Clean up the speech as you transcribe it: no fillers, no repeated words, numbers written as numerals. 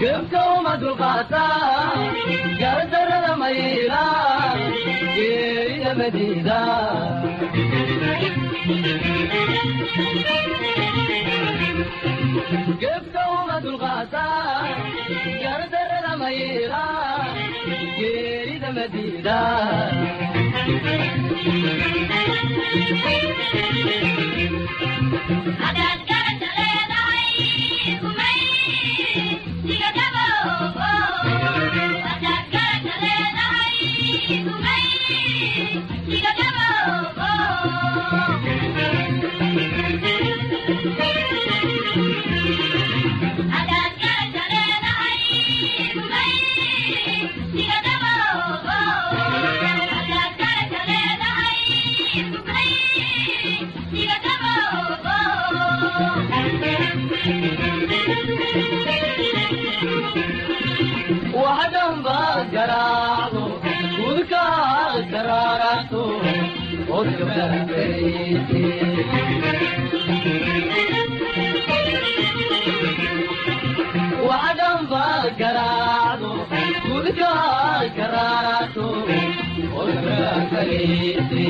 Gebka uma dulqaataa, gardarrada mayla, geerida madiida. Gebka uma dulqaataa, gardarrada mayla, geerida madiida. Hadaad garasha leedahay gumaysiga gaboobo. Hadaad garasha leedahay gumaysiga gaboobo. Hadaad garasha leedahay gumaysiga gaboobo. Hadaad garasha leedahay gumaysiga gaboobo. Waxdhan baad garaacdo, gudkaad karaarato, ood gabdhaha. Waxdhan baad garaacdo, gudkaad karaarato, ood gabdhaha karayse.